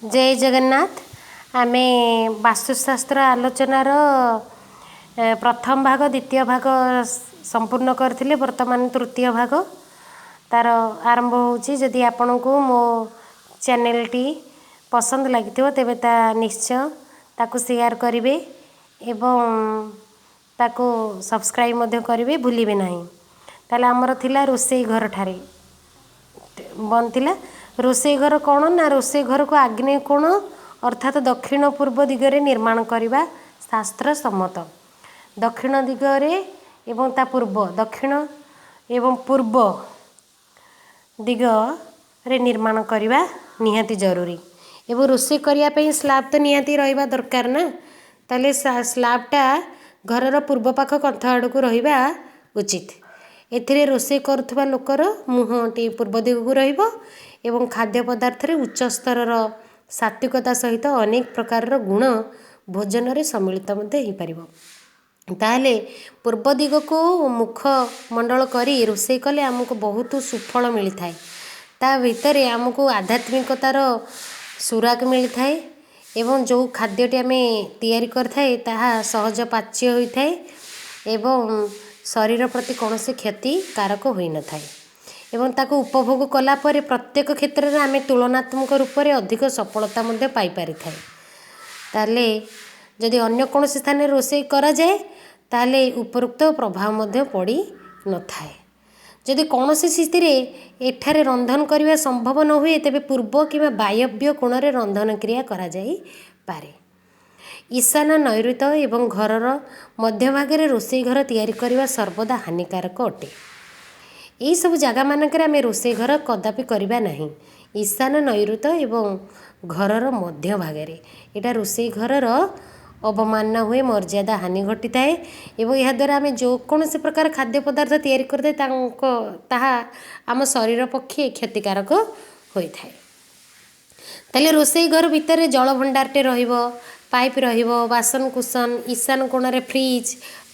ଜୟ ଜଗନ୍ନାଥ। ଆମେ ବାସ୍ତୁଶାସ୍ତ୍ର ଆଲୋଚନାର ପ୍ରଥମ ଭାଗ, ଦ୍ୱିତୀୟ ଭାଗ ସମ୍ପୂର୍ଣ୍ଣ କରିଥିଲେ। ବର୍ତ୍ତମାନ ତୃତୀୟ ଭାଗ ତାର ଆରମ୍ଭ ହେଉଛି। ଯଦି ଆପଣଙ୍କୁ ମୋ ଚ୍ୟାନେଲଟି ପସନ୍ଦ ଲାଗିଥିବ, ତେବେ ତା ନିଶ୍ଚୟ ତାକୁ ସେୟାର କରିବେ ଏବଂ ତାକୁ ସବସ୍କ୍ରାଇବ୍ ମଧ୍ୟ କରିବେ, ଭୁଲିବେ ନାହିଁ। ତାହେଲେ ଆମର ଥିଲା ରୋଷେଇ ଘରଠାରେ ବନ୍ଦ ଥିଲା। ରୋଷେଇ ଘର କ'ଣ ନା, ରୋଷେଇ ଘରକୁ ଆଗ୍ନେୟ କୋଣ ଅର୍ଥାତ ଦକ୍ଷିଣ ପୂର୍ବ ଦିଗରେ ନିର୍ମାଣ କରିବା ଶାସ୍ତ୍ର ସମ୍ମତ। ଦକ୍ଷିଣ ଦିଗରେ ଏବଂ ତା ପୂର୍ବ, ଦକ୍ଷିଣ ଏବଂ ପୂର୍ବ ଦିଗରେ ନିର୍ମାଣ କରିବା ନିହାତି ଜରୁରୀ। ଏବଂ ରୋଷେଇ କରିବା ପାଇଁ ସ୍ଲାବ୍ ତ ନିହାତି ରହିବା ଦରକାର ନା? ତାହେଲେ ସ୍ଲାବ୍ଟା ଘରର ପୂର୍ବ ପାଖ କାନ୍ଥ ଆଡ଼କୁ ରହିବା ଉଚିତ। ଏଥିରେ ରୋଷେଇ କରୁଥିବା ଲୋକର ମୁହଁଟି ପୂର୍ବ ଦିଗକୁ ରହିବ ଏବଂ ଖାଦ୍ୟ ପଦାର୍ଥରେ ଉଚ୍ଚ ସ୍ତରର ସାତ୍ତ୍ୱିକତା ସହିତ ଅନେକ ପ୍ରକାରର ଗୁଣ ଭୋଜନରେ ସମ୍ମିଳିତ ମଧ୍ୟ ହେଇପାରିବ। ତାହେଲେ ପୂର୍ବ ଦିଗକୁ ମୁଖ ମଣ୍ଡଳ କରି ରୋଷେଇ କଲେ ଆମକୁ ବହୁତ ସୁଫଳ ମିଳିଥାଏ। ତା ଭିତରେ ଆମକୁ ଆଧ୍ୟାତ୍ମିକତାର ସୁରାକ ମିଳିଥାଏ ଏବଂ ଯେଉଁ ଖାଦ୍ୟଟି ଆମେ ତିଆରି କରିଥାଏ, ତାହା ସହଜ ପାଚ୍ୟ ହୋଇଥାଏ ଏବଂ ଶରୀର ପ୍ରତି କୌଣସି କ୍ଷତିକାରକ ହୋଇନଥାଏ ଏବଂ ତାକୁ ଉପଭୋଗ କଲା ପରେ ପ୍ରତ୍ୟେକ କ୍ଷେତ୍ରରେ ଆମେ ତୁଳନାତ୍ମକ ରୂପରେ ଅଧିକ ସଫଳତା ମଧ୍ୟ ପାଇପାରିଥାଏ। ତାହେଲେ ଯଦି ଅନ୍ୟ କୌଣସି ସ୍ଥାନରେ ରୋଷେଇ କରାଯାଏ, ତାହେଲେ ଉପରୋକ୍ତ ପ୍ରଭାବ ମଧ୍ୟ ପଡ଼ିନଥାଏ। ଯଦି କୌଣସି ସ୍ଥିତିରେ ଏଠାରେ ରନ୍ଧନ କରିବା ସମ୍ଭବ ନ ହୁଏ, ତେବେ ପୂର୍ବ କିମ୍ବା ବାୟବ୍ୟ କୋଣରେ ରନ୍ଧନ କ୍ରିୟା କରାଯାଇପାରେ। ଈଶାନ, ନୈଋତ ଏବଂ ଘରର ମଧ୍ୟଭାଗରେ ରୋଷେଇ ଘର ତିଆରି କରିବା ସର୍ବଦା ହାନିକାରକ ଅଟେ। ଏହିସବୁ ଜାଗାମାନଙ୍କରେ ଆମେ ରୋଷେଇ ଘର କଦାପି କରିବା ନାହିଁ। ଈଶାନ, ନୈଋତ ଏବଂ ଘରର ମଧ୍ୟଭାଗରେ ଏଇଟା ରୋଷେଇ ଘରର ଅବମାନନା ହୁଏ, ମର୍ଯ୍ୟାଦା ହାନି ଘଟିଥାଏ ଏବଂ ଏହାଦ୍ୱାରା ଆମେ ଯେକୌଣସି ପ୍ରକାର ଖାଦ୍ୟ ପଦାର୍ଥ ତିଆରି କରିଥାଏ, ତାହା ଆମ ଶରୀର ପକ୍ଷେ କ୍ଷତିକାରକ ହୋଇଥାଏ। ତାହେଲେ ରୋଷେଇ ଘର ଭିତରେ ଜଳଭଣ୍ଡାରଟେ ରହିବ, ପାଇପ୍ ରହିବ, ବାସନ କୁସନ, ଈଶାନ କୋଣରେ ଫ୍ରିଜ୍,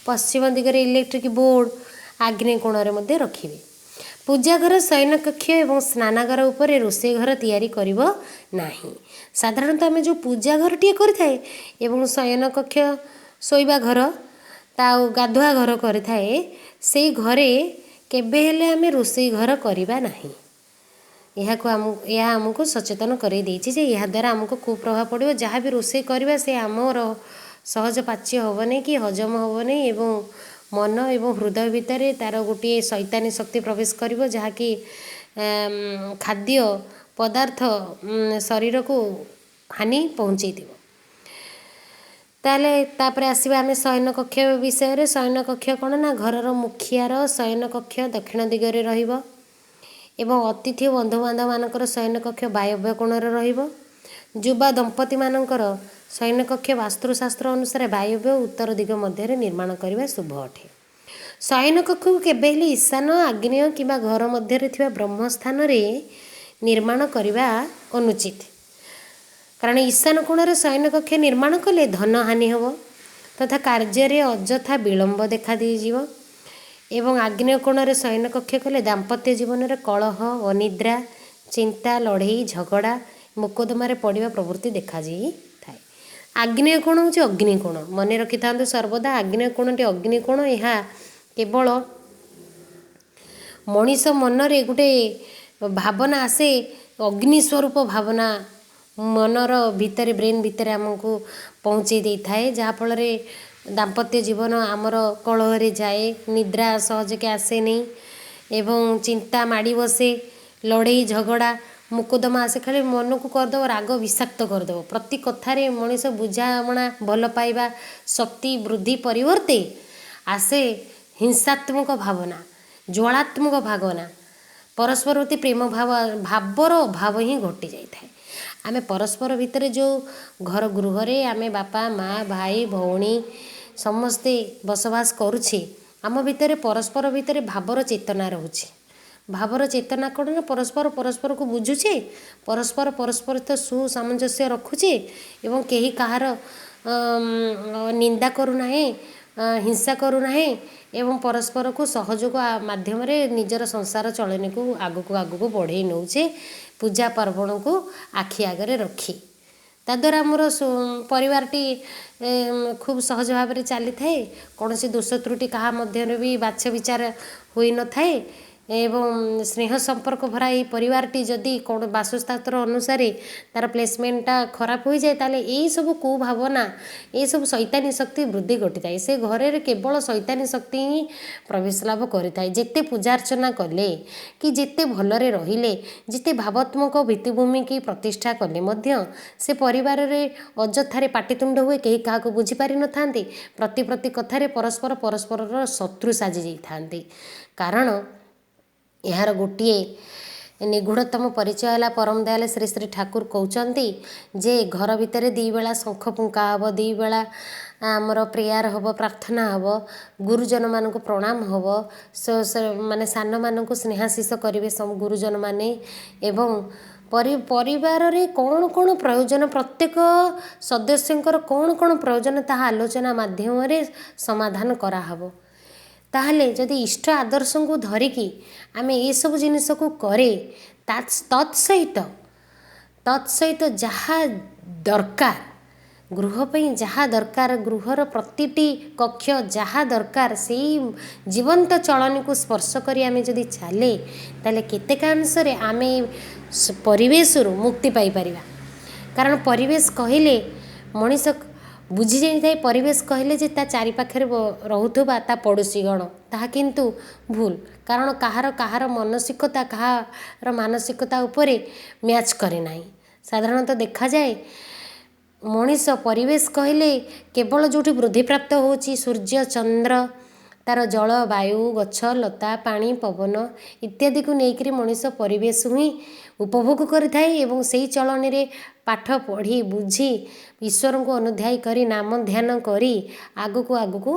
ପଶ୍ଚିମ ଦିଗରେ ଇଲେକ୍ଟ୍ରିକ୍ ବୋର୍ଡ଼, ଆଗ୍ନେୟ କୋଣରେ ମଧ୍ୟ ରଖିବେ। ପୂଜା ଘର, ଶୟନ କକ୍ଷ ଏବଂ ସ୍ନାନାଗାର ଉପରେ ରୋଷେଇ ଘର ତିଆରି କରିବ ନାହିଁ। ସାଧାରଣତଃ ଆମେ ଯେଉଁ ପୂଜା ଘରଟିଏ କରିଥାଏ ଏବଂ ଶୟନ କକ୍ଷ, ଶୋଇବା ଘର, ତା ଆଉ ଗାଧୁଆ ଘର କରିଥାଏ, ସେଇ ଘରେ କେବେ ହେଲେ ଆମେ ରୋଷେଇ ଘର କରିବା ନାହିଁ। ଏହାକୁ ଆମକୁ, ଏହା ଆମକୁ ସଚେତନ କରାଇ ଦେଇଛି ଯେ ଏହାଦ୍ୱାରା ଆମକୁ କୁପ୍ରଭାବ ପଡ଼ିବ। ଯାହା ବି ରୋଷେଇ କରିବା, ସେ ଆମର ସହଜ ପାଚ୍ୟ ହେବନି କି ହଜମ ହେବନି ଏବଂ ମନ ଏବଂ ହୃଦୟ ଭିତରେ ତା'ର ଗୋଟିଏ ସୈତାନୀ ଶକ୍ତି ପ୍ରବେଶ କରିବ, ଯାହାକି ଖାଦ୍ୟ ପଦାର୍ଥ ଶରୀରକୁ ହାନି ପହଞ୍ଚେଇ ଦେବ। ତାହେଲେ ତାପରେ ଆସିବା ଆମେ ଶୟନ କକ୍ଷ ବିଷୟରେ। ଶୟନ କକ୍ଷ କ'ଣ ନା, ଘରର ମୁଖିଆର ଶୟନ କକ୍ଷ ଦକ୍ଷିଣ ଦିଗରେ ରହିବ ଏବଂ ଅତିଥି ବନ୍ଧୁବାନ୍ଧବମାନଙ୍କର ଶୟନ କକ୍ଷ ବାୟବ୍ୟ କୋଣରେ ରହିବ। ଯୁବା ଦମ୍ପତିମାନଙ୍କର ଶୟନ କକ୍ଷ ବାସ୍ତୁଶାସ୍ତ୍ର ଅନୁସାରେ ବାୟବ୍ୟ ଉତ୍ତର ଦିଗ ମଧ୍ୟରେ ନିର୍ମାଣ କରିବା ଶୁଭ ଅଟେ। ଶୟନ କକ୍ଷକୁ କେବେ ହେଲେ ଈଶାନ, ଆଗ୍ନେୟ କିମ୍ବା ଘର ମଧ୍ୟରେ ଥିବା ବ୍ରହ୍ମସ୍ଥାନରେ ନିର୍ମାଣ କରିବା ଅନୁଚିତ। କାରଣ ଈଶାନ କୋଣରେ ଶୟନ କକ୍ଷ ନିର୍ମାଣ କଲେ ଧନ ହାନି ହେବ ତଥା କାର୍ଯ୍ୟରେ ଅଯଥା ବିଳମ୍ବ ଦେଖା ଦେଇଯିବ ଏବଂ ଆଗ୍ନେୟ କୋଣରେ ଶୟନ କକ୍ଷ କଲେ ଦାମ୍ପତ୍ୟ ଜୀବନରେ କଳହ, ଅନିଦ୍ରା, ଚିନ୍ତା, ଲଢ଼େଇ, ଝଗଡ଼ା, ମୋକଦ୍ଦମାରେ ପଡ଼ିବା ପ୍ରବୃତ୍ତି ଦେଖାଯାଇଥାଏ। ଆଗ୍ନେୟ କୋଣ ହେଉଛି ଅଗ୍ନିକୋଣ। ମନେ ରଖିଥାନ୍ତୁ ସର୍ବଦା, ଆଗ୍ନେୟ କୋଣଟି ଅଗ୍ନିକୋଣ। ଏହା କେବଳ ମଣିଷ ମନରେ ଗୋଟେ ଭାବନା ଆସେ, ଅଗ୍ନି ସ୍ୱରୂପ ଭାବନା ମନର ଭିତରେ, ବ୍ରେନ୍ ଭିତରେ ଆମକୁ ପହଞ୍ଚେଇ ଦେଇଥାଏ, ଯାହାଫଳରେ ଦାମ୍ପତ୍ୟ ଜୀବନ ଆମର କଳହରେ ଯାଏ, ନିଦ୍ରା ସହଜକେ ଆସେନି ଏବଂ ଚିନ୍ତା ମାଡ଼ି ବସେ, ଲଢ଼େଇ ଝଗଡ଼ା ମୋକଦ୍ଦମା ଆସେ। ଖାଲି ମନକୁ କରିଦେବ ରାଗ ବିଷାକ୍ତ କରିଦେବ। ପ୍ରତି କଥାରେ ମଣିଷ ବୁଝାମଣା, ଭଲ ପାଇବା ଶକ୍ତି ବୃଦ୍ଧି ପରିବର୍ତ୍ତେ ଆସେ ହିଂସାତ୍ମକ ଭାବନା, ଜ୍ୱାଳାତ୍ମକ ଭାବନା। ପରସ୍ପର ପ୍ରତି ପ୍ରେମ ଭାବ, ଭାବର ଅଭାବ ହିଁ ଘଟି ଯାଇଥାଏ। ଆମେ ପରସ୍ପର ଭିତରେ ଯେଉଁ ଘର ଗୃହରେ ଆମେ ବାପା, ମା, ଭାଇ, ଭଉଣୀ ସମସ୍ତେ ବସବାସ କରୁଛେ, ଆମ ଭିତରେ ପରସ୍ପର ଭିତରେ ଭାବର ଚେତନା ରହୁଛି। ଭାବର ଚେତନା କ'ଣ ନା, ପରସ୍ପର ପରସ୍ପରକୁ ବୁଝୁଛେ, ପରସ୍ପର ପରସ୍ପର ତ ସୁସାମଞ୍ଜସ୍ୟ ରଖୁଛେ ଏବଂ କେହି କାହାର ନିନ୍ଦା କରୁନାହେଁ, ହିଂସା କରୁନାହେଁ ଏବଂ ପରସ୍ପରକୁ ସହଯୋଗ ମାଧ୍ୟମରେ ନିଜର ସଂସାର ଚଳନୀକୁ ଆଗକୁ ଆଗକୁ ବଢ଼େଇ ନେଉଛେ, ପୂଜା ପାର୍ବଣକୁ ଆଖି ଆଗରେ ରଖି। ତାଦ୍ୱାରା ଆମର ପରିବାରଟି ଖୁବ୍ ସହଜ ଭାବରେ ଚାଲିଥାଏ। କୌଣସି ଦୋଷ ତ୍ରୁଟି କାହା ମଧ୍ୟରେ ବି ବାଛ ବିଚାର ହୋଇନଥାଏ ଏବଂ ସ୍ନେହ ସମ୍ପର୍କ ଭରା ଏଇ ପରିବାରଟି ଯଦି କ'ଣ ବାସ୍ତୁଶାସ୍ତ୍ର ଅନୁସାରେ ତା'ର ପ୍ଲେସମେଣ୍ଟଟା ଖରାପ ହୋଇଯାଏ, ତାହେଲେ ଏଇସବୁ କୁଭାବନା, ଏଇସବୁ ସୈତାନୀ ଶକ୍ତି ବୃଦ୍ଧି ଘଟିଥାଏ। ସେ ଘରରେ କେବଳ ସୈତାନୀ ଶକ୍ତି ହିଁ ପ୍ରବେଶ ଲାଭ କରିଥାଏ। ଯେତେ ପୂଜାର୍ଚ୍ଚନା କଲେ କି ଯେତେ ଭଲରେ ରହିଲେ, ଯେତେ ଭାବାତ୍ମକ ଭିତ୍ତିଭୂମିକି ପ୍ରତିଷ୍ଠା କଲେ ମଧ୍ୟ ସେ ପରିବାରରେ ଅଯଥାରେ ପାଟିତୁଣ୍ଡ ହୁଏ, କେହି କାହାକୁ ବୁଝିପାରିନଥାନ୍ତି, ପ୍ରତି ପ୍ରତି କଥାରେ ପରସ୍ପର ପରସ୍ପରର ଶତ୍ରୁ ସାଜି ଯାଇଥାନ୍ତି। କାରଣ ଏହାର ଗୋଟିଏ ନିଗୂଢ଼ତମ ପରିଚୟ ହେଲା, ପରମ ଦୟାଲ ଶ୍ରୀ ଶ୍ରୀ ଠାକୁର କହୁଛନ୍ତି ଯେ ଘର ଭିତରେ ଦୁଇ ବେଳା ଶଙ୍ଖ ଫୁଙ୍କା ହେବ, ଦୁଇ ବେଳା ଆମର ପ୍ରେୟାର ହେବ, ପ୍ରାର୍ଥନା ହେବ, ଗୁରୁଜନମାନଙ୍କୁ ପ୍ରଣାମ ହେବ, ମାନେ ସାନମାନଙ୍କୁ ସ୍ନେହାଶିଷ କରିବେ ସବୁ ଗୁରୁଜନମାନେ, ଏବଂ ପରିବାରରେ କ'ଣ କ'ଣ ପ୍ରୟୋଜନ, ପ୍ରତ୍ୟେକ ସଦସ୍ୟଙ୍କର କ'ଣ କ'ଣ ପ୍ରୟୋଜନ ତାହା ଆଲୋଚନା ମାଧ୍ୟମରେ ସମାଧାନ କରାହେବ। ତାହେଲେ ଯଦି ଇଷ୍ଟ ଆଦର୍ଶଙ୍କୁ ଧରିକି ଆମେ ଏସବୁ ଜିନିଷକୁ କରେ, ତତ୍ ସହିତ ଯାହା ଦରକାର ଗୃହ ପାଇଁ, ଯାହା ଦରକାର ଗୃହର ପ୍ରତିଟି କକ୍ଷ ଯାହା ଦରକାର, ସେଇ ଜୀବନ୍ତ ଚଳନୀକୁ ସ୍ପର୍ଶ କରି ଆମେ ଯଦି ଚାଲେ, ତାହେଲେ କେତେକାଂଶରେ ଆମେ ପରିବେଶରୁ ମୁକ୍ତି ପାଇପାରିବା। କାରଣ ପରିବେଶ କହିଲେ ମଣିଷ ବୁଝି ଯାଇଥାଏ, ପରିବେଶ କହିଲେ ଯେ ତା ଚାରିପାଖରେ ରହୁଥିବା ତା ପଡ଼ୋଶୀଗଣ, ତାହା କିନ୍ତୁ ଭୁଲ। କାରଣ କାହାର କାହାର ମାନସିକତା କାହାର ମାନସିକତା ଉପରେ ମ୍ୟାଚ୍ କରେ ନାହିଁ। ସାଧାରଣତଃ ଦେଖାଯାଏ ମଣିଷ ପରିବେଶ କହିଲେ କେବଳ ଯେଉଁଠି ବୃଦ୍ଧିପ୍ରାପ୍ତ ହେଉଛି ସୂର୍ଯ୍ୟ, ଚନ୍ଦ୍ର, ତା'ର ଜଳ, ବାୟୁ, ଗଛ, ଲତା, ପାଣି, ପବନ ଇତ୍ୟାଦିକୁ ନେଇକରି ମଣିଷ ପରିବେଶ ହିଁ ଉପଭୋଗ କରିଥାଏ ଏବଂ ସେଇ ଚଳଣିରେ ପାଠ ପଢ଼ି ବୁଝି ଈଶ୍ୱରଙ୍କୁ ଅନୁଧ୍ୟାୟୀ କରି ନାମ ଧ୍ୟାନ କରି ଆଗକୁ ଆଗକୁ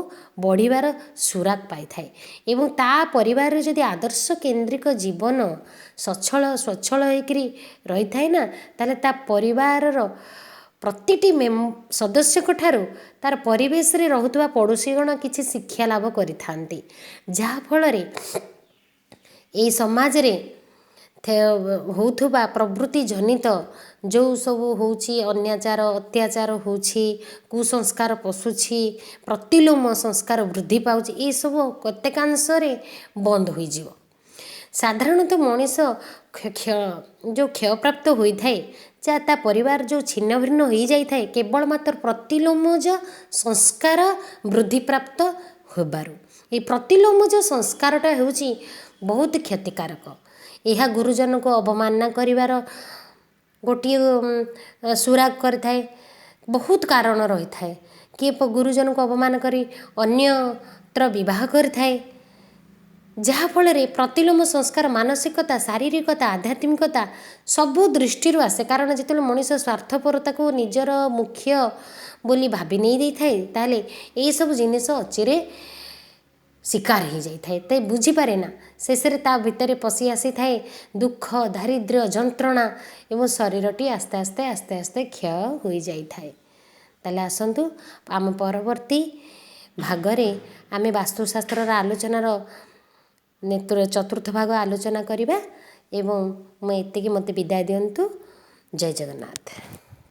ବଢ଼ିବାର ସୁରାକ ପାଇଥାଏ। ଏବଂ ତା ପରିବାରରେ ଯଦି ଆଦର୍ଶ କେନ୍ଦ୍ରିକ ଜୀବନ ସଚ୍ଛଳ ସ୍ୱଚ୍ଛଳ ହେଇକରି ରହିଥାଏ ନା, ତାହେଲେ ତା ପରିବାରର ପ୍ରତିଟି ସଦସ୍ୟଙ୍କ ଠାରୁ ତା'ର ପରିବେଶରେ ରହୁଥିବା ପଡ଼ୋଶୀଗଣ କିଛି ଶିକ୍ଷା ଲାଭ କରିଥାନ୍ତି, ଯାହାଫଳରେ ଏଇ ସମାଜରେ ହେଉଥିବା ପ୍ରବୃତ୍ତି ଜନିତ ଯେଉଁ ସବୁ ହେଉଛି ଅନ୍ୟାଚାର, ଅତ୍ୟାଚାର ହେଉଛି, କୁସଂସ୍କାର ପଶୁଛି, ପ୍ରତିଲୋମ ସଂସ୍କାର ବୃଦ୍ଧି ପାଉଛି, ଏସବୁ କେତେକାଂଶରେ ବନ୍ଦ ହୋଇଯିବ। ସାଧାରଣତଃ ମଣିଷ ଯେଉଁ କ୍ଷୟପ୍ରାପ୍ତ ହୋଇଥାଏ, ଯାହା ତା ପରିବାର ଯେଉଁ ଛିନ୍ନ ଭିନ୍ନ ହୋଇଯାଇଥାଏ, କେବଳ ମାତ୍ର ପ୍ରତିଲୋମଜ ସଂସ୍କାର ବୃଦ୍ଧିପ୍ରାପ୍ତ ହେବାରୁ। ଏଇ ପ୍ରତିଲୋମଜ ସଂସ୍କାରଟା ହେଉଛି ବହୁତ କ୍ଷତିକାରକ। ଏହା ଗୁରୁଜନଙ୍କୁ ଅବମାନନା କରିବାର ଗୋଟିଏ ସୁରାଗ କରିଥାଏ। ବହୁତ କାରଣ ରହିଥାଏ। କିଏ ଗୁରୁଜନଙ୍କୁ ଅପମାନ କରି ଅନ୍ୟତ୍ର ବିବାହ କରିଥାଏ, ଯାହାଫଳରେ ପ୍ରତିଲୋମ ସଂସ୍କାର ମାନସିକତା, ଶାରୀରିକତା, ଆଧ୍ୟାତ୍ମିକତା ସବୁ ଦୃଷ୍ଟିରୁ ଆସେ। କାରଣ ଯେତେବେଳେ ମଣିଷ ସ୍ୱାର୍ଥପରତାକୁ ନିଜର ମୁଖ୍ୟ ବୋଲି ଭାବି ନେଇ ଦେଇଥାଏ, ତାହେଲେ ଏଇସବୁ ଜିନିଷ ଅଚିରେ ଶିକାର ହେଇଯାଇଥାଏ, ତ ବୁଝିପାରେ ନା। ଶେଷରେ ତା ଭିତରେ ପଶି ଆସିଥାଏ ଦୁଃଖ, ଦାରିଦ୍ର୍ୟ, ଯନ୍ତ୍ରଣା ଏବଂ ଶରୀରଟି ଆସ୍ତେ ଆସ୍ତେ ଆସ୍ତେ ଆସ୍ତେ କ୍ଷୟ ହୋଇଯାଇଥାଏ। ତାହେଲେ ଆସନ୍ତୁ ଆମ ପରବର୍ତ୍ତୀ ଭାଗରେ ଆମେ ବାସ୍ତୁଶାସ୍ତ୍ରର ଆଲୋଚନାର ଚତୁର୍ଥ ଭାଗ ଆଲୋଚନା କରିବା ଏବଂ ମୁଁ ଏତିକି, ମୋତେ ବିଦାୟ ଦିଅନ୍ତୁ। ଜୟ ଜଗନ୍ନାଥ।